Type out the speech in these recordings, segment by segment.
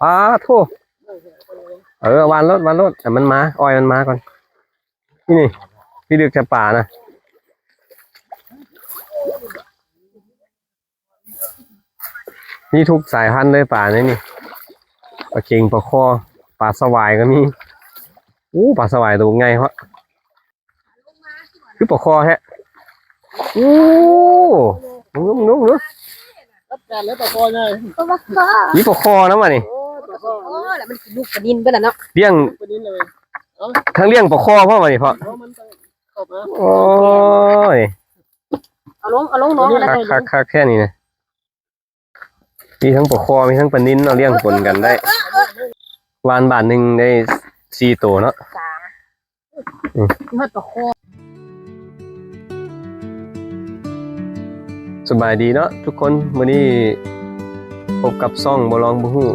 ປາໂທ້ ເອີ ຫວ່ານໂລດ ຫວ່ານໂລດ ໃຫ້ມັນມາ ອ່ອຍມັນມາກ່ອນ. ນີ້ ນີ້ ພີ່ດຶກແຕ່ປານະ ມີທຸກສາຍພັນເລີຍປາໃນນີ້ ປາເຂັງ ປາຄໍ່ ປາສະຫວາຍກໍມີ. ໂອ້ ປາສະຫວາຍໂຕໃຫຍ່ເນາະ ຄືປາຄໍ່ແທ້. ໂອ້ ເບິ່ງເບິ່ງເບິ່ງເບິ່ງ ຈັດການເລີຍປາຄໍ່ໃຫຍ່ ມີປາຄໍ່ນຳບັດນີ້. ໂອ້ຍ ປາຄໍ່ ໂອ້ຍ ແລ້ວມັນກິນລູກປານິນເບິດລະເນາະ ລ້ຽງ ປານິນເລີຍ ທັງລ້ຽງປາຄໍ່ພ້ອມບັດນີ້ພໍ່. ໂອ້ຍ ເອົາລົງ ເອົາລົງນ້ອງ ຄັກໆໆ ແຄ່ນີ້ນະ. ມີທັງປາຄໍ່ ມີທັງປານິນເນາະ ລ້ຽງປົນກັນໄດ້. ຫວ່ານບາດໜຶ່ງໄດ້ສີ່ໂຕເນາະ. ອືມ ຮອດປາຄໍ່. ສະບາຍດີເນາະທຸກຄົນ, ມື້ນີ້ພົບກັບຊ່ອງບໍ່ລອງບໍ່ຮູ້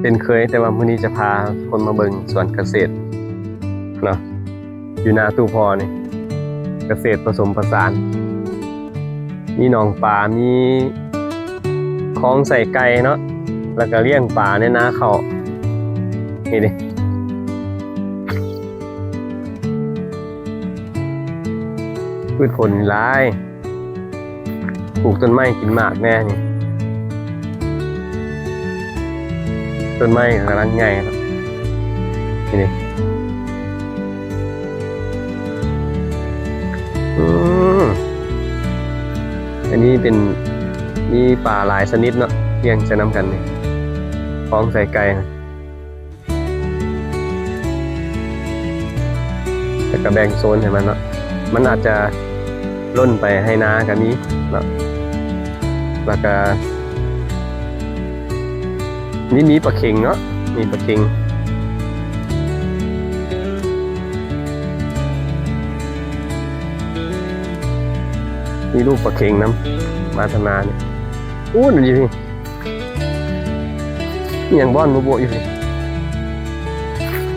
ເຊັ່ນເຄີຍ, ແຕ່ວ່າມື້ນີ້ຈະພາຄົນມາເບິ່ງສວນກະເສດເນາະ. ຢູ່ໜ້າຕູ້ພໍ່ນີ້ ກະເສດປະສົມປະສານ, ມີໜອງປາ ມີຄອງໃສ່ໄກ່ເນາະ, ແລ້ວກະລ້ຽງປາໃນນາເຂົ້າ. ນີ້ເດ້ ພືດຜົນຫຼາຍ. ປູກຕົ້ນໄມ້ກິນໝາກແນ່ນີ້, ຕົ້ນໄມ້ກຳລັງໃຫຍ່ເນາະ. ນີ້ ອືມ ອັນນີ້ເປັນ ມີປາຫຼາຍຊະນິດເນາະ, ລ້ຽງໃສ່ນຳກັນນີ້ ຄອງໃສ່ໄກ່. ແລ້ວກະແບ່ງໂຊນໃຫ້ມັນເນາະ, ມັນອາດຈະລົ້ນໄປໄຮ່ນາກະມີເນາະ. ແລ້ວກະນີ້ມີປາເຂັງເນາະ, ມີປາເຂັງ, ມີລູກປາເຂັງນຳ ມາທາງໜ້ານີ້. ໂອ້ ມັນຢູ່ນີ້. ອີ່ຫຍັງບ່ອນໂບະໆຢູ່ນີ້?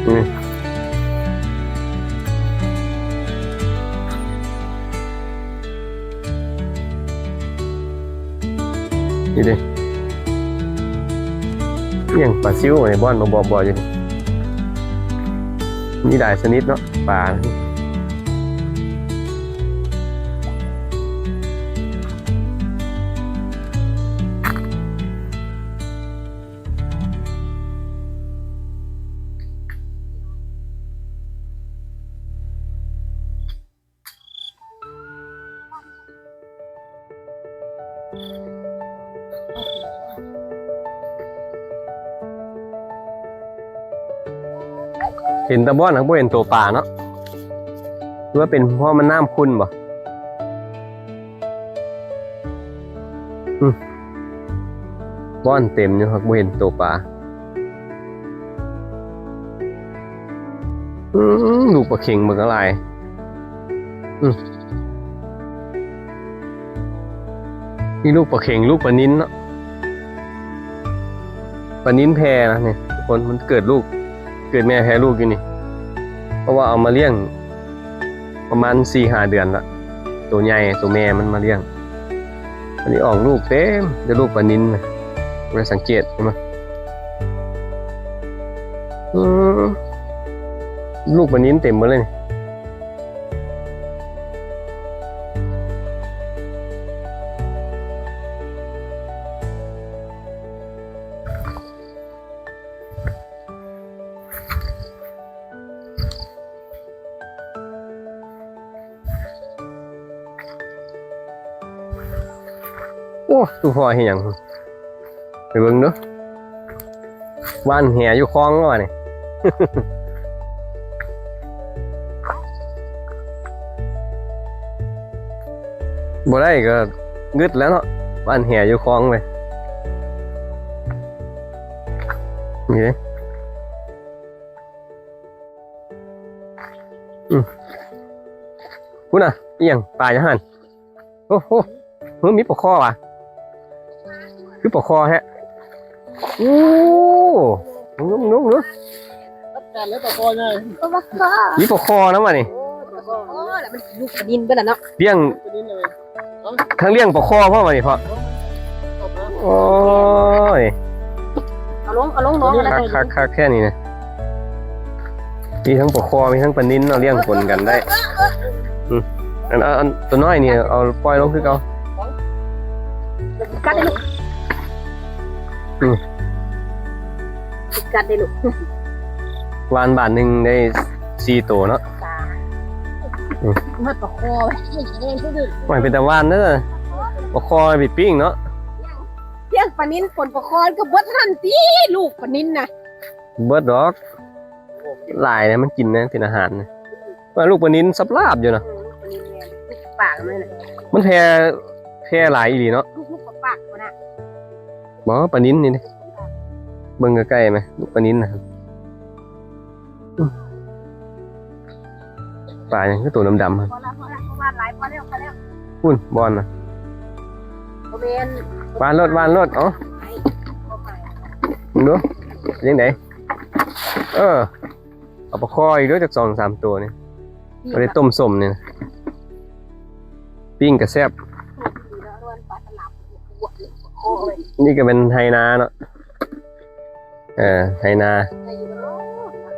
ນີ້ ນີ້ເດ້ ອີ່ຫຍັງປາຊິວນີ້ ບ່ອນໂບະໆຢູ່ນີ້. ມີຫຼາຍຊະນິດເນາະ ປາ. ເຫັນແຕ່ບ່ອນ ຫາກບໍ່ເຫັນໂຕປາເນາະ. ຫຼືວ່າເປັນເພາະມັນນ້ຳຂຸ່ນບໍ່? ອືມ ບ່ອນເຕັມຢູ່ ຫາກບໍ່ເຫັນໂຕປາ. ອືມ ລູກປາເຂັງເບິ່ງກະຫຼາຍ. ອືມ ນີ້ລູກປາເຂັງ ລູກປານິນເນາະ, ປານິນແພນະນີ້ທຸກຄົນ. ມັນເກີດລູກ ເກີດແມ່ແພລູກຢູ່ນີ້, ເພາະວ່າເອົາມາລ້ຽງ ປະມານສີ່ຫ້າເດືອນລະ, ໂຕໃຫຍ່ ໂຕແມ່ມັນມາລ້ຽງ. ອັນນີ້ອອກລູກເຕັມ ແຕ່ລູກປານິນນະ, ບໍ່ໄດ້ສັງເກດເຫັນບໍ່? ອືມ ລູກປານິນເຕັມເບິດເລີຍນີ້. ໂອ້ ຕູ້ພໍ່ເຮັດຫຍັງ? ໄປເບິ່ງເດີ້. ຫວ່ານແຫຢູ່ຄອງແລ້ວວະນີ້. ບໍ່ໄດ້ກໍງຶດແລ້ວເນາະ, ຫວ່ານແຫຢູ່ຄອງເວີຍ. ນີ້ເດ້. ອືມ ພຸ້ນນະ ອີ່ຫຍັງ ປາຫຍັງຫັ້ນ? ໂອ້ໂຫ ເຮີ້ ມີປາຄໍ່ຫວາ? ຄືປາຄໍ່ແທ້. ໂອ້ ເບິ່ງເບິ່ງເບິ່ງເບິ່ງ. ຈັດການເລີຍປາຄໍ່ໃຫຍ່. ມີປາຄໍ່ນຳບັດນີ້. ໂອ້ຍ ປາຄໍ່. ໂອ້ຍ ແລ້ວມັນກິນລູກປານິນເບິດລະເນາະ. ລ້ຽງ ປານິນເລີຍ. ທັງລ້ຽງປາຄໍ່ພ້ອມບັດນີ້ພໍ່. ໂອ້ຍ. ເອົາລົງ ເອົາລົງນ້ອງ ຄັກໆໆ ແຄ່ນີ້ນະ ມີທັງປາຄໍ່ ມີທັງປານິນເນາະ ລ້ຽງປົນກັນໄດ້. ອືມ ອັນ ອັນ ອັນຕົວນ້ອຍນີ້ເອົາປ່ອຍລົງຄືເກົ່າ. ກັດເດ້ລູກ ອືມ ກັດເດ້ລູກ. ຫວ່ານບາດໜຶ່ງໄດ້ສີ່ໂຕເນາະ. ອືມ ເໝິດປາຄໍ່ ໂອ້ຍ ເປັນຕາຫວ່ານເດີ ປາຄໍ່ໄປປີ້ງເນາະ. ລ້ຽງປານິນປົນປາຄໍ່ກໍເບິດຫັ້ນຕິ ລູກປານິນນະ. ເບິດດອກ ຫຼາຍນະ ມັນກິນນະ ເປັນອາຫານນະ. ວ່າລູກປານິນສັບລາບຢູ່ນະ. ອືມ ປາກມັນນະ ມັນແຜ່ ແຜ່ຫຼາຍອີ່ຫຼີເນາະ. ລູກ ລູກປາກມັນນະ ບໍ່ ປານິນນີ້ເດ້ ເບິ່ງໃກ້ໆ ແມະ ລູກປານິນນະ. ອືມ ປາຫຍັງຄືໂຕດຳໆ ພອແລ້ວ ພໍແລ້ວ ບໍ່ຫວ່ານຫຼາຍ ພໍແລ້ວ ພໍແລ້ວ. ພຸ້ນບ່ອນນະ ບໍ່ແມ່ນ ຫວ່ານໂລດ ຫວ່ານໂລດ. ເອົາ ເບິ່ງດູ ເປັນຈັ່ງໃດ? ເອີ ເອົາປາຄໍ່ອີກເດີ ຈັກສອງສາມໂຕນີ້ ບໍ່ໄດ້ຕົ້ມສົ້ມນີ້ນະ ປີ້ງກໍແຊບ. ນີ້ກໍເປັນໄຮ່ນາເນາະ. ເອີ ໄຮ່ນາ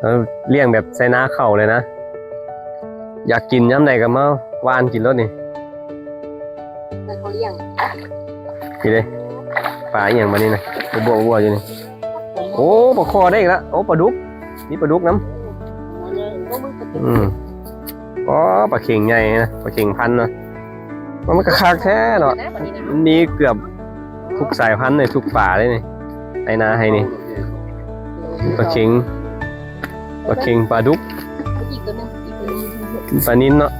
ເອີ ລ້ຽງແບບໃສ່ນາເຂົ້າເລີຍນະ. ຢາກກິນຍາມໃດກໍມາຫວ່ານກິນໂລດນີ້. ໃສ່ເຂົ້າລ້ຽງ ນີ້ເດ້ ປາອີ່ຫຍັງບາດນີ້ນະ ບົວໆຢູ່ນີ້. ໂອ້ ປາຄໍ່ໄດ້ອີກລະ. ໂອ້ ປາດຸກ ມີປາດຸກນຳ. ອືມ ອໍ ປາເຂັງໃຫຍ່ນະ ປາເຂັງພັນນະ. ມັນກໍຄັກແທ້ເນາະ ມັນມີເກືອບທຸກສາຍພັນເລີຍ ທຸກປາເລີຍນີ້ ໄຮ່ນາໄຮ່ນີ້. ປາເຂັງ ປາເຂັງ ປາດຸກ ປານິນເນາະ.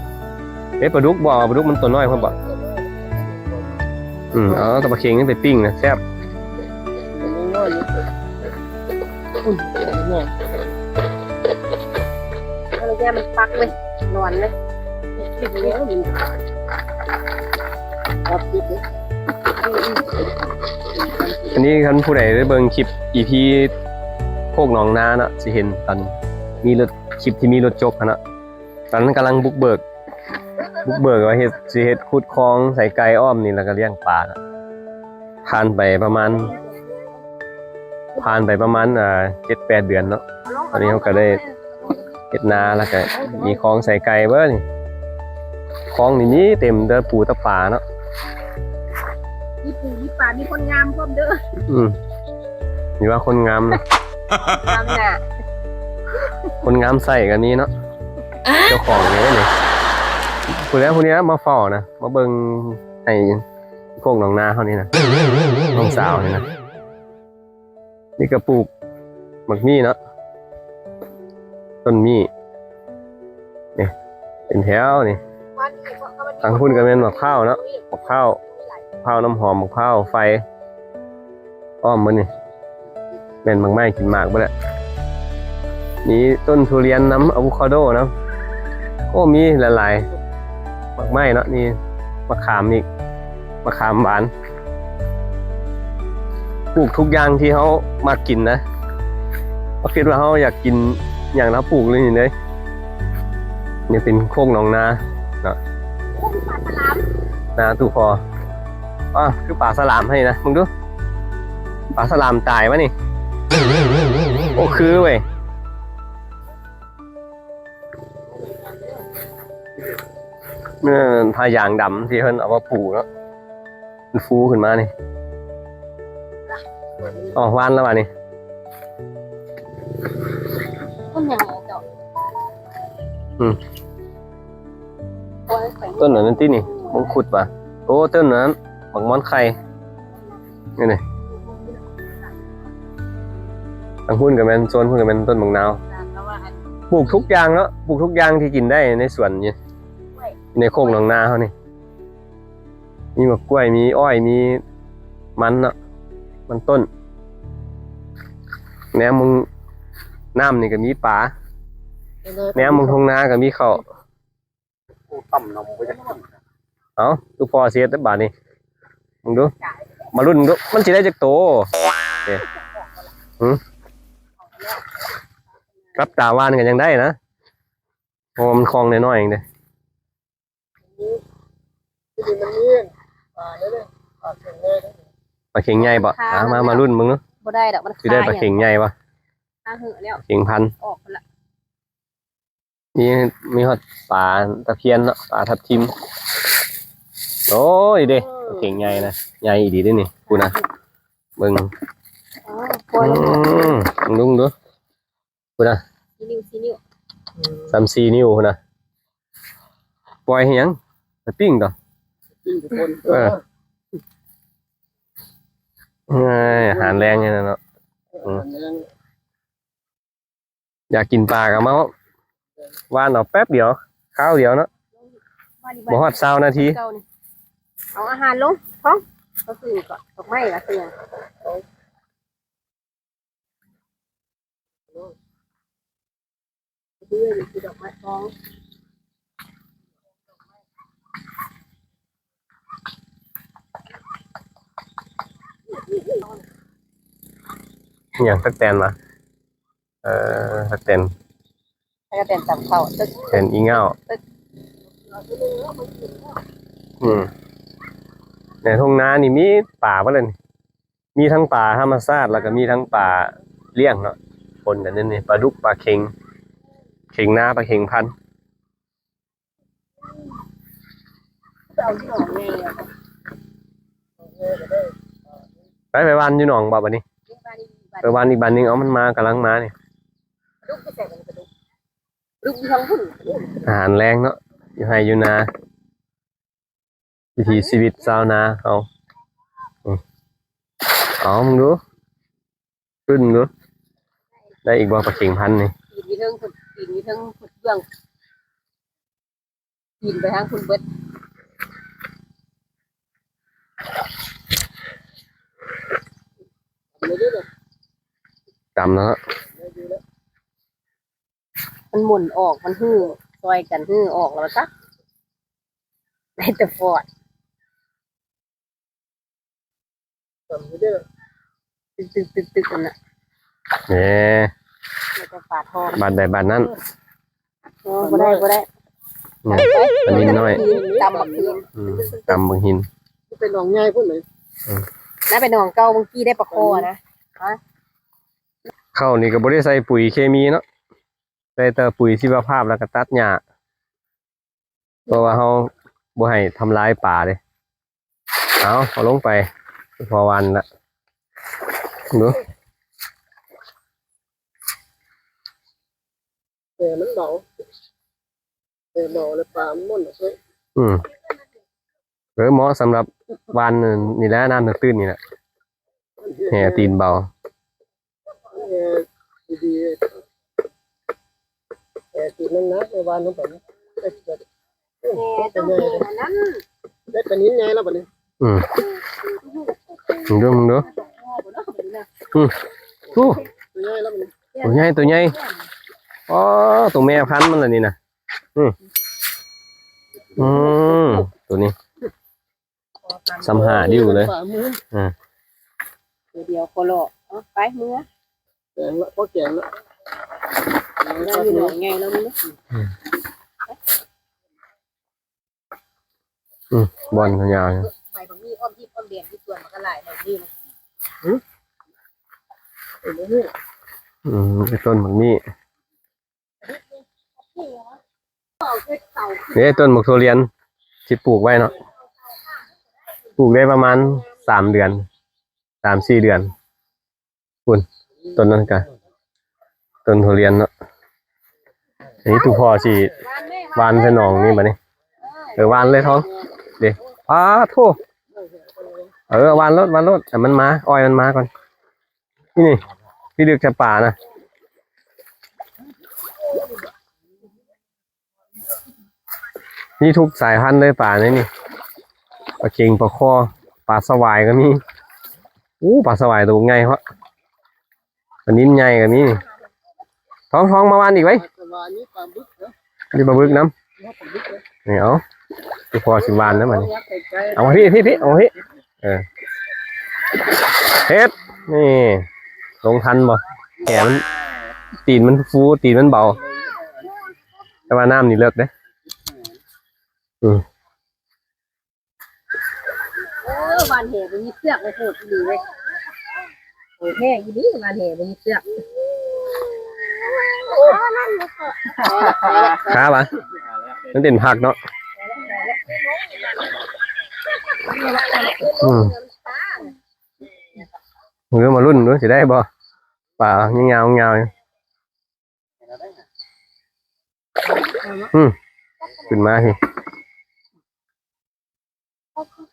ເອີ ປາດຸກບໍ່ ປາດຸກມັນຕົວນ້ອຍພຸ້ນບໍ່. ອືມ ເອົາແຕ່ປາເຂັງນີ້ໄປປີ້ງນະ ແຊບ. ອືມ ເອົາແລ້ວມັນປັກເວີຍ ນອນເລີຍ. ອັນນີ້ຄັນຜູ້ໃດໄດ້ເບິ່ງຄລິບ ອີ ພີ ໂຄກໜອງນາເນາະ ຊິເຫັນຕອນມີລົດ ຄລິບທີ່ມີລົດຈົກຫັ້ນເນາະ. ຕອນນັ້ນກຳລັງບຸກເບີກ ບຸກເບີກວ່າເຮັດ ຊິເຮັດຂຸດຄອງໃສ່ໄກ່ອ້ອມນີ້ ແລ້ວກໍລ້ຽງປາເນາະ. ຜ່ານໄປປະມານ ຜ່ານໄປປະມານ ອ່າ ເຈັດແປດເດືອນເນາະ. ຕອນນີ້ເຮົາກໍໄດ້ເຮັດນາ ແລ້ວກໍມີຄອງໃສ່ໄກ່ເບີນີ້. ຄອງນີ້ມີເຕັມແຕ່ປູແຕ່ປາເນາະ. ມີປູມີປາ ມີຄົນງາມພ້ອມເດີ. ອືມ ມີວ່າຄົນງາມນະ ງາມນະ ຄົນງາມໃສ່ກໍມີເນາະ. ເຈົ້າຂອງນີ້ນີ້ ຜູ້ໃດຜູ້ນີ້ນະມາເຝົ້ານະ ມາເບິ່ງໄຮ່ໂຄກໜອງນາເຮົານີ້ນະ ນ້ອງສາວນີ້ນະ. ນີ້ກໍປູກໝາກມີ້ເນາະ ຕົ້ນມີ້ນີ້ ເປັນແຖວນີ້. ທາງພຸ້ນກໍແມ່ນໝາກພ້າວເນາະ ໝາກພ້າວ ໝາກພ້າວນ້ຳຫອມ ໝາກພ້າວໄຟ ອ້ອມໝົດນີ້ ແມ່ນໝາກໄມ້ກິນໝາກເບິດແຫຼະ. ມີຕົ້ນທຸລຽນນຳ ອາໂວຄາໂດນຳ. ໂອ້ ມີຫຼາຍໆ ໝາກໄມ້ເນາະ. ນີ້ໝາກຂາມອີກ ໝາກຂາມຫວານ. ປູກທຸກຢ່າງທີ່ເຮົາມັກກິນນະ. ເຮົາຄິດວ່າເຮົາຢາກກິນຫຍັງ ເຮົາປູກເລີຍນີ້ເດ້. ນີ້ເປັນໂຄກໜອງນາເນາະ ນາຕູ້ພໍ. ອ້າ ຄືປາສະຫຼາມໃຫ້ນະ ເບິ່ງດູ. ປາສະຫຼາມຕາຍວະນີ້. ໂອ້ ຄືເວີຍ. ແມ່ນຜ້າຢາງດຳທີ່ເພິ່ນເອົາມາປູເນາະ ມັນຟູຂຶ້ນມານີ້. ອໍ ຫວ່ານແລ້ວບາດນີ້. ຕົ້ນຫຍັງເຈົ້າ? ອືມ ຕົ້ນອັນນັ້ນຕິນີ້ ມົງຄຸດຫວາ? ໂອ້ ຕົ້ນນັ້ນ ໝາກມ່ອນໄຂ່. ນີ້ ທາງພຸ້ນກໍແມ່ນ ໂຊນພຸ້ນກໍແມ່ນຕົ້ນໝາກນາວ. ປູກທຸກຢ່າງເນາະ ປູກທຸກຢ່າງທີ່ກິນໄດ້ໃນສວນຢູ່ ໃນໂຄກໜອງນາເຮົານີ້. ມີໝາກກ້ວຍ ມີອ້ອຍ ມີມັນເນາະ ມັນຕົ້ນ. ແນມເບິ່ງນ້ຳນີ້ກໍມີປາ ແນມເບິ່ງທົ່ງນາກໍມີເຂົ້າ. ເອົາ ຄືພໍເສດບາດນີ້ ເບິ່ງດູ ມາລຸ້ນເບິ່ງດູ ມັນຊິໄດ້ຈັກໂຕ. ເອີ ຫຶ ກັບຕາຫວ່ານກໍຍັງໄດ້ນະ ເພາະວ່າມັນຄອງນ້ອຍໆເອງເດ້. ປາເຂັງໃຫຍ່ບໍ່? ມາ ມາລຸ້ນເບິ່ງດູ. ບໍ່ໄດ້ດອກ ມັນ ຊິໄດ້ປາເຂັງໃຫຍ່ບໍ່? ຄາເຫືອແລ້ວ ເຂັງພັນ ອອກພຸ້ນລະ. ມີ ມີຮອດປາຕະພຽນເນາະ ປາທັບທິມ. ໂອ້ຍເດ້ ເອີ ປາເຂັງໃຫຍ່ນະ ໃຫຍ່ອີ່ຫຼີເດ້ນີ້ ພຸ້ນນະ ເບິ່ງ. ອໍ ປ່ອຍແລ້ວ ອືມ ລຸງດູ ພຸ້ນນະ ສີ່ນິ້ວ ສີ່ນິ້ວ ສາມສີ່ນິ້ວພຸ້ນນະ. ປ່ອຍໃຫ້ຫຍັງ? ໄປປີ້ງຕໍ່ ປີ້ງທຸກຄົນ. ເອີ ເອີຍ ອາຫານແລງນີ້ນະເນາະ. ອືມ ອາຫານແລງ ຢາກກິນປາກໍມາຫວ່ານເອົາແປັບດຽວ ຄາວດຽວເນາະ ບໍ່ຮອດຊາວນາທີ. ເອົາອາຫານລົງທ້ອງ ເອົາຊື້ນີ້ກ່ອນ ດອກໄມ້ລະຊື້ຫຍັງ? ດອກໄມ້ທອງ ອີຫຍັງ ຕັກແຕນຫວາ? ເອີ ຕັກແຕນ ຕັກແຕນຕຳເຂົ້າ ຕັກແຕນອີ່ເຫງົ້າ. ອືມ ໃນທົ່ງນານີ້ມີປາເບິດເລີຍນີ້ ມີທັງປາທຳມະຊາດ ແລ້ວກໍມີທັງປາລ້ຽງເນາະ ປົນກັນຢູ່ນີ້ ປາດຸກ ປາເຂັງ ເຂັງນາ ປາເຂັງພັນ. ໄປ ໄປຫວ່ານຢູ່ໜອງບໍ່ບາດນີ້? ໄປຫວ່ານອີກບາດໜຶ່ງ ເອົາມັນມາ ກຳລັງມານີ້. ອາຫານແລງເນາະ ຢູ່ໄຮ່ຢູ່ນາ ວິຖີຊີວິດຊາວນາເຮົາ. ອືມ ເອົາ ມຶງດູ ຂຶ້ນດູ ໄດ້ອີກບໍ່ປາເຂັງພັນນີ້? ປີນຢູ່ເທິງພຸ້ນ ປີນຢູ່ເທິງພຸ້ນເບື້ອງ ປີນໄປທາງພຸ້ນເບິດ. ດຳແລ້ວເນາະ ມັນໝູນອອກ ມັນຮື້ ຊ່ອຍກັນຮື້ອອກແລ້ວຊະ ໄດ້ແຕ່ຟອດ. ຕຶກໆໆໆ ນັ້ນນະ ເອີ ແລ້ວກໍຝາທອງ ບາດໃດບາດນັ້ນ. ເອີ ບໍ່ໄດ້ ບໍ່ໄດ້ ອືມ ປານິນນ້ອຍ ຕຳບັກຫີນ ອືມ ຕຳບັກຫີນ ໄປໜອງໃຫຍ່ພຸ້ນເລີຍ. ອືມ ນະ ໄປໜອງເກົ່າ ບາງທີໄດ້ປາຄໍ່ນະ. ເຂົ້ານີ້ກໍບໍ່ໄດ້ໃສ່ປຸຍເຄມີເນາະ ໃສ່ແຕ່ປຸຍຊີວະພາບ ແລ້ວກໍຕັດຫຍ້າ. ເພາະວ່າເຮົາບໍ່ໃຫ້ທຳລາຍປາເດ້. ເອົາ ເອົາລົງໄປ ພໍຫວ່ານລະ ເບິ່ງດູ ແຕ່ມັນເບົາ ແຕ່ເບົາແລ້ວປາມັນມ່ວນເນາະ. ອືມ ເອີ ເໝາະສຳລັບຫວ່ານນີ້ແຫຼະ ນ້ຳຕື້ນໆນີ້ແຫຼະ ແຫຕີນເບົາ. ເອີ ດີໆ ເອີ ຕີນນັ້ນນະ ໄປຫວ່ານລົງໄປນະ ເອີ ແຕ່ຕ້ອງເປັນອັນນັ້ນ ໄດ້ປານິນໃຫຍ່ແລ້ວບັດນີ້. ອືມ ເບິ່ງດູ ເບິ່ງດູ ອືມ ໂອ້ ໂຕໃຫຍ່ແລ້ວບັດນີ້ ໂຕໃຫຍ່ ໂຕໃຫຍ່. ອໍ ໂຕແມ່ພັນມັນລະນີ້ນະ. ອືມ ອືມ ໂຕນີ້ ສ່ຳຫ້າດິ້ວເລີຍ ອ່າ ຕົວດຽວໂຄໂລ. ເອົາໄປເມືອ ແກງລະ ພໍແກງລະ ໄດ້ຢູ່ດອກໃຫຍ່ແລ້ວມັນ. ອືມ ອືມ ບ່ອນຍາວ ໃບບັກໝີ້ອ້ອມຮີບອ້ອມແດນທີ່ສວນມັນກໍຫຼາຍ ບັກໝີ້ນະ. ຫື ອືມ ຕົ້ນບັກໝີ້. ເດ້ ຕົ້ນໝາກຖົ່ວລຽນ ຊິປູກໄວ້ເນາະ ປູກໄດ້ປະມານສາມເດືອນ ສາມສີ່ເດືອນພຸ້ນ. ຕົ້ນນັ້ນກະຕົ້ນຖົ່ວລຽນເນາະ. ອັນນີ້ຕູ່ພໍ່ຊິຫວ່ານໃສ່ໜອງນີ້ບັດນີ້. ເອີ ຫວ່ານເລີຍທ້ອງ ເດ້ ປາດໂທ້. ເອີ ຫວ່ານໂລດ ຫວ່ານໂລດ ໃຫ້ມັນມາ ອ້ອຍມັນມາກ່ອນ. ນີ້ ນີ້ ພິລຶກແຕ່ປານະ ມີທຸກສາຍພັນເລີຍປາໃນນີ້ ປາເຂັງ ປາຄໍ່ ປາສະຫວາຍກໍມີ. ໂອ້ ປາສະຫວາຍໂຕໃຫຍ່ເພາະ ປານິນໃຫຍ່ກໍມີ. ທ້ອງ ທ້ອງ ມາຫວ່ານອີກໄວ້ ປາສະຫວາຍ ມີປາບຶກເນາະ ມີປາບຶກນຳ. ນີ້ ເອົາ ຄືພໍຊິຫວ່ານແລ້ວບັດນີ້ ເອົາມາພີ້ ພີ້ ພີ້ ເອົາມາພີ້. ເອີ ເຮັດ ນີ້ ລົງທັນບໍ່? ແຂນມັນ ຕີນມັນຟູ ຕີນມັນເບົາ ແຕ່ວ່ານ້ຳນີ້ເລິກເດ້. ອືມ ເອີ ຫວ່ານແຫບໍ່ມີເຊືອກ ໂຫດອີ່ຫຼີເວີຍ. ແທ້ອີ່ຫຼີ ວ່າແທ້ບໍ່ມີເຊືອກ ຂາວະ ມັນເປັນຜັກເນາະ ອືມ ເອີ ມາລຸ້ນດູຊິໄດ້ບໍ່ ປາຍາວໆ ຍາວໆ ອືມ ຂຶ້ນມາພີ້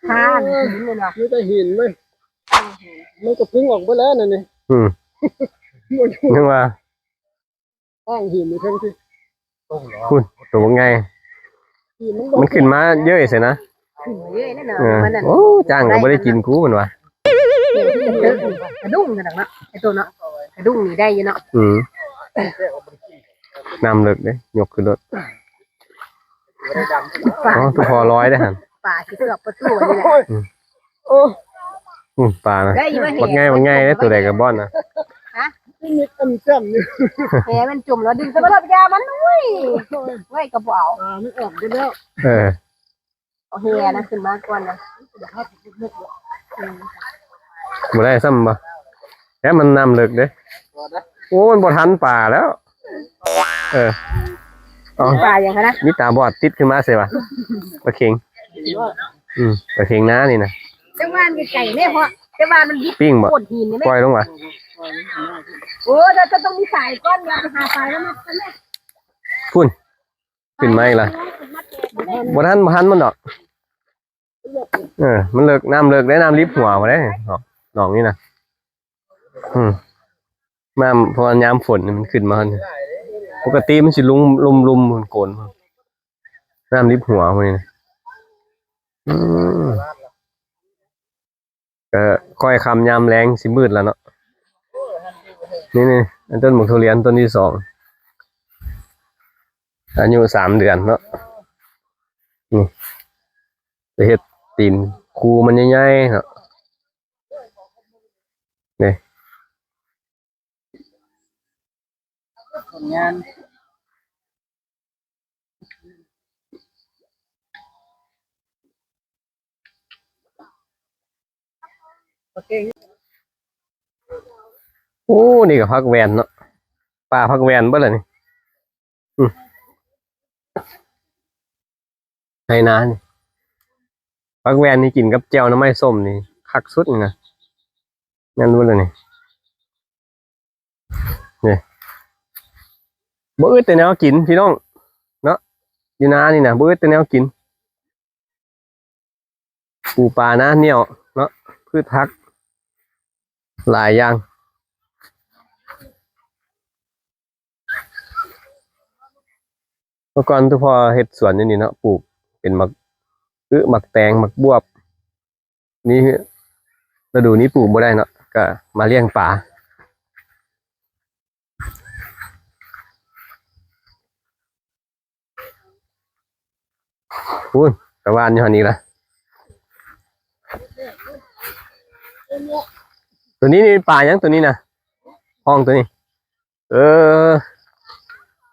ຄານຫີນນີ້ນະ ມີແຕ່ຫີນເວີຍ ມັນກໍພຸ່ງອອກເບິດແລ້ວນັ້ນນີ້ ອືມ ຍັງວ່າ ແທ່ງຫີນຢູ່ເທິງພີ້ ພຸ້ນ ໂຕບັກໃຫຍ່ ມັນຂຶ້ນມາເຍີ້ຍໃສ່ນະ ຂຶ້ນມາເຍີ້ຍແລ້ວເນາະ ເອີ ມັນນັ້ນ ໂອ້ ຈ້າງກໍບໍ່ໄດ້ກິນກູ ມັນວ່າ ກະດຸ້ງກັນດອກເນາະ ໄອ້ໂຕເນາະ ກະດຸ້ງນີ້ໄດ້ຢູ່ເນາະ ອືມ ນ້ຳເລິກເດ້ ຍົກຂຶ້ນໂລດ ອໍ ຄືພໍລອຍເດ້ຫັ້ນ ປາຊິເກືອບປະຕູນີ້ແຫຼະ ອືມ ໂອ້ ອືມ ປານະ ໄດ້ຢູ່ ບັກໃຫຍ່ ບັກໃຫຍ່ເດ້ ໂຕໃດກະບ່ອນນະ ຮະ ນີ້ອັນຈ້ຳຢູ່ ແຫມັນຈົມແລ້ວ ດຶງໃສ່ມາໂລດ ຢ່າມັນ ໂອ້ຍ ໄວ້ກະບໍ່ເອົາ ປາມັນອອກເບິດແລ້ວ ເອີ ເອົາແຫນະຂຶ້ນມາກ່ອນນະ ອືມ ບໍ່ໄດ້ຊ້ຳບໍ່ ແຕ່ມັນນ້ຳເລິກເດ້ ໂອ້ ມັນບໍ່ທັນປາແລ້ວ ເອີ ເອົາ ປາຫຍັງຫັ້ນນະ ມີຕາບອດຕິດຂຶ້ນມາໃສ່ຫວາ ປາເຂັງ ອືມ ປາເຂັງນານີ້ນະ ແຕ່ວ່າມັນໄກແດ່ເພາະ ແຕ່ວ່າມັນດິບ ປີ້ງບໍ່ ໂຂດຫີນນີ້ແມ່ ປ່ອຍລົງຫວາ ໂອ້ ເຈົ້າຕ້ອງມີສາຍກ່ອນ ຢ່າໄປຫາສາຍແລ້ວມັດກັນແມ່ ພຸ້ນ ຂຶ້ນມາອີກລະ ບໍ່ທັນ ບໍ່ທັນມັນດອກ ເອີ ມັນເລິກ ນ້ຳເລິກເດ້ ນ້ຳລິບຫົວພຸ້ນເດ້ ໜອງນີ້ນະ ອືມ ນ້ຳ ເພາະວ່າຍາມຝົນມັນຂຶ້ນມາ ປົກກະຕິມັນຊິລົງລຸ່ມໆ ໂກນໆ ນ້ຳລິບຫົວພຸ້ນນີ້ນະ ອືມ ກະຄ່ອຍຄ່ຳຍາມແລງຊິມືດແລ້ວເນາະ ນີ້ໆ ອັນຕົ້ນໝາກທຸລຽນຕົ້ນທີສອງ ອາຍຸສາມເດືອນເນາະ ນີ້ ໄປເຮັດຕີນຄູມັນໃຫຍ່ໆ ເນາະ ນີ້ ຜົນງານ ໂອ້ ນີ້ກະຜັກແວ່ນເນາະ ປ່າຜັກແວ່ນເບິດລະນີ້ ອືມ ໄຮ່ນານີ້ ຜັກແວ່ນນີ້ກິນກັບແຈ່ວໜໍ່ໄມ້ສົ້ມນີ້ຄັກສຸດນີ້ນະ ແມ່ນເບິດລະນີ້ ນີ້ ບໍ່ອຶດແຕ່ແນວກິນພີ່ນ້ອງເນາະ ຢູ່ນານີ້ນະ ບໍ່ອຶດແຕ່ແນວກິນ ປູປານາໜ້ຽວເນາະ ພືດຜັກຫຼາຍຢ່າງ ເມື່ອກ່ອນຕຸພໍ່ເຮັດສວນຢູ່ນີ້ເນາະ ປູກເປັນໝາກອຶ ໝາກແຕງ ໝາກບວບ ນີ້ລະດູນີ້ປູກບໍ່ໄດ້ເນາະ ກະມາລ້ຽງປາ ພຸ້ນ ກະຫວ່ານຢູ່ຫັ້ນອີກລະ ໂຕນີ້ນີ້ປາຫຍັງໂຕນີ້ນະ ຫ້ອງໂຕນີ້ ເອີ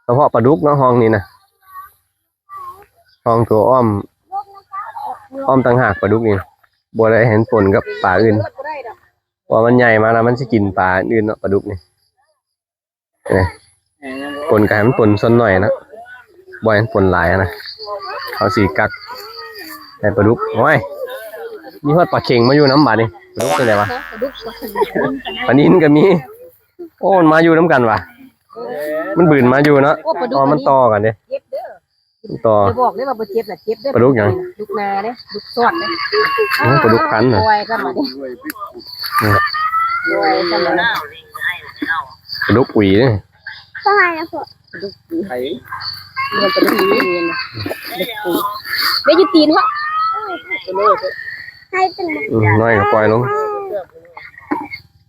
ສະເພາະປາດຸກເນາະ ຫ້ອງນີ້ນະ ຫ້ອງໂຕອ້ອມ ອ້ອມຕ່າງຫາກປາດຸກນີ້ ບໍ່ໄດ້ໃຫ້ມັນປົນກັບປາອື່ນ ເພາະວ່າມັນໃຫຍ່ມາແລ້ວມັນຊິກິນປາອື່ນເນາະ ປາດຸກນີ້ ເອີ ປົນກະໃຫ້ມັນປົນສ່ວນໜ້ອຍນະ ບໍ່ໃຫ້ມັນປົນຫຼາຍຫັ້ນນະ ເຮົາຊິກັກໃຫ້ປາດຸກ ໂອ້ຍ ມີຮອດປາເຂັງມາຢູ່ນຳບາດນີ້ ປາດຸກຕົວໃດຫວາ ປາດຸກ ປານິນກະມີ ໂອ້ ມັນມາຢູ່ນຳກັນຫວາ ມັນບືນມາຢູ່ເນາະ ໂອ້ ປາດຸກ ອໍ ມັນຕໍ່ກັນເດ້ ເຈັບເດີ ມັນຕໍ່ ຢ່າບອກເດີວ່າບໍ່ເຈັບນະ ເຈັບເດີ ປາດຸກຫຍັງ ດຸກນາເດ້ ດຸກຊອດເດ້ ໂອ້ ປາດຸກພັນນະ ປ່ອຍຊະມາເດ້ ອືມ ປ່ອຍຊະມາ ປາດຸກອຸຍເດ້ ປາດຸກອຸຍ ເດີ ປາດຸກອຸຍ ປາດຸກອຸຍ ໄດ້ຢູ່ຕີນເນາະ ອືມ ນ້ອຍກະປ່ອຍລົງ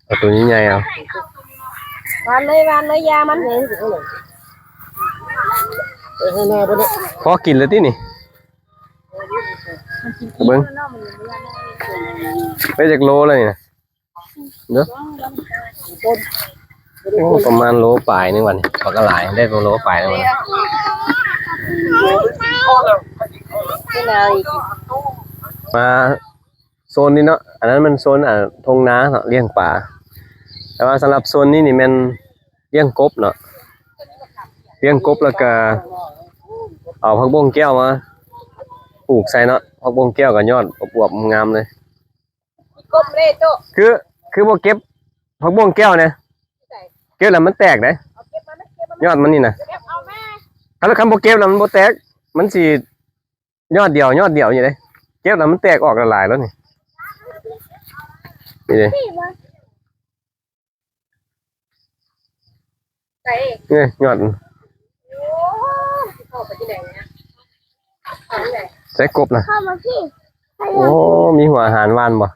ເອົາໂຕໃຫຍ່ໆ ເອົາ ຫວ່ານເລີຍ ຫວ່ານເລີຍ ຢ່າມັນ ພໍກິນແລ້ວຕິນີ້ ເບິ່ງ ໄດ້ຈັກໂລແລ້ວນີ້ນະ ເດີ ໂອ້ ປະມານໂລປາຍໜຶ່ງບາດນີ້ ບັກກະຫຼາຍ ໄດ້ໂລປາຍໜຶ່ງບາດນີ້ ມາ ໂຊນນີ້ເນາະ ອັນນັ້ນມັນໂຊນ ອ່າ ທົ່ງນາເນາະ ລ້ຽງປາ ແຕ່ວ່າສຳລັບໂຊນນີ້ນີ້ແມ່ນລ້ຽງກົບເນາະ, ລ້ຽງກົບແລ້ວກະເອົາຜັກບົ້ງແກ້ວມາປູກໃສ່ເນາະ. ຜັກບົ້ງແກ້ວກະຍອດອວບໆງາມເລີຍ. ກົບເລີຍໂຕ ຄື ຄືບໍ່ເກັບຜັກບົ້ງແກ້ວນະ? ເກັບແລ້ວມັນແຕກເດ້ ເອົາເກັບມາ ເກັບມາ ຍອດມັນນີ້ນະ. ເກັບເອົາແມ່ ຄັນ ຄັນບໍ່ເກັບແລ້ວມັນບໍ່ແຕກ, ມັນຊິຍອດດຽວ ຍອດດຽວຢູ່ເດ້. ເກັບແລ້ວມັນແຕກອອກຫຼາຍໆແລ້ວນີ້ ນີ້ເດ້. ໃສ່ ນີ້ຍອດ ໂອ້ ເຂົ້າໄປທີ່ໃດນະ? ໃສ່ກົບນະ. ເຂົ້າມາພີ້ ໂອ້ ມີຫົວອາຫານຫວ່ານບໍ່?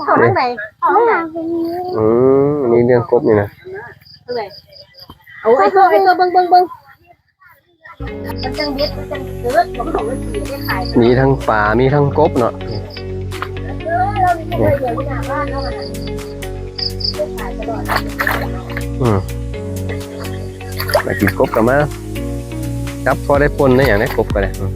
ເຂົ້າທາງໃດ? ເຂົ້າທາງໃດ? ອືມ ນີ້ລ້ຽງກົບນີ້ນະ. ທາງໃດ? ເອົາ ໄອ້ໂຕ ໄອ້ໂຕ ເບິ່ງ ເບິ່ງ ເບິ່ງ. ມັນຈັ່ງເດັດ ມັນຈັ່ງເກີດ ມັນຂອງມັນສີໄດ້ຂາຍ. ມີທັງປາ ມີທັງກົບເນາະ. ເອີ ລາວມີແຕ່ໜ່ວຍດຽວຢູ່ໜ້າບ້ານລາວຫັ້ນນະ ໄດ້ຂາຍຕະຫຼອດ. ອືມ ມາກິນກົບກັນມາ ຈັບພໍໄດ້ປົ່ນໄດ້ຫຍັງໄດ້ ກົບກໍໄດ້. ອືມ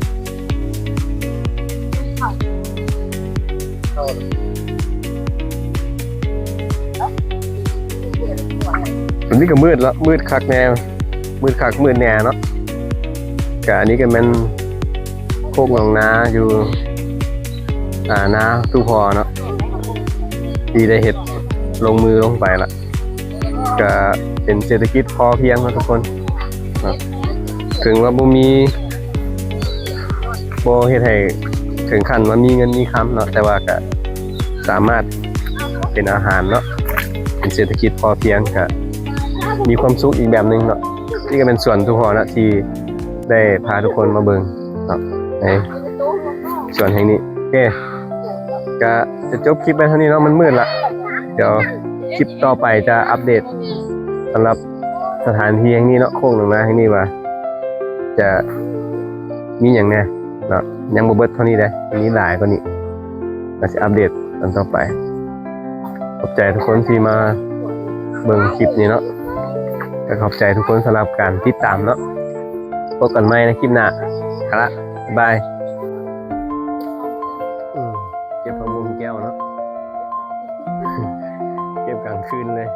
ຕອນນີ້ກໍມືດລະ ມືດຄັກແນ່ ມືດຄັກມືດແນ່ເນາະ. ກະອັນນີ້ກໍແມ່ນໂຄກໜອງນາຢູ່ ອ່າ ນາຕູ່ພໍ່ເນາະ ທີ່ໄດ້ເຮັດລົງມືລົງໄປລະ ກະເປັນເສດຖະກິດພໍພຽງເນາະທຸກຄົນເນາະ. ເຖິງວ່າບໍ່ມີ ບໍ່ເຮັດໃຫ້ເຖິງຂັ້ນວ່າມີເງິນມີຄຳເນາະ ແຕ່ວ່າກະສາມາດເປັນອາຫານເນາະ ເປັນເສດຖະກິດພໍພຽງ ກະມີຄວາມສຸກອີກແບບໜຶ່ງເນາະ. ນີ້ກໍເປັນສວນທຸກຄົນນະ ທີ່ໄດ້ພາທຸກຄົນມາເບິ່ງເນາະ ໃນສວນແຫ່ງນີ້. ໂອເຄ ກະຈະຈົບຄລິບໄວ້ເທົ່ານີ້ເນາະ ມັນມືດລະ. ດຽວຄລິບຕໍ່ໄປຈະອັບເດດສຳລັບສະຖານທີ່ແຫ່ງນີ້ເນາະ ໂຄກໜອງນາແຫ່ງນີ້ວ່າຈະມີຫຍັງແດ່ເນາະ. ຍັງບໍ່ເບິດເທົ່ານີ້ເດ້ ມີຫຼາຍກວ່ານີ້ ກໍຊິອັບເດດຕອນຕໍ່ໄປ. ຂອບໃຈທຸກຄົນທີ່ມາເບິ່ງຄລິບນີ້ເນາະ ກໍຂອບໃຈທຸກຄົນສຳລັບການຕິດຕາມເນາະ. ພົບກັນໃໝ່ໃນຄລິບໜ້າ. ເອົາລະ ບາຍບາຍ. ອືມ ເກັບຜັກບົ້ງແກ້ວເນາະ ເກັບກາງຄືນເລີຍ.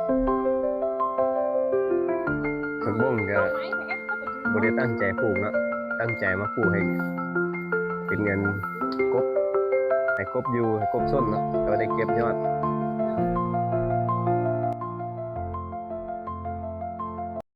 ຜັກບົ້ງກໍບໍ່ໄດ້ຕັ້ງໃຈປູກເນາະ ຕັ້ງໃຈມາປູກໃຫ້ເປັນເງິນກົບ ໃຫ້ກົບຢູ່ ໃຫ້ກົບຊົນເນາະ ແຕ່ວ່າໄດ້ເກັບຍອດ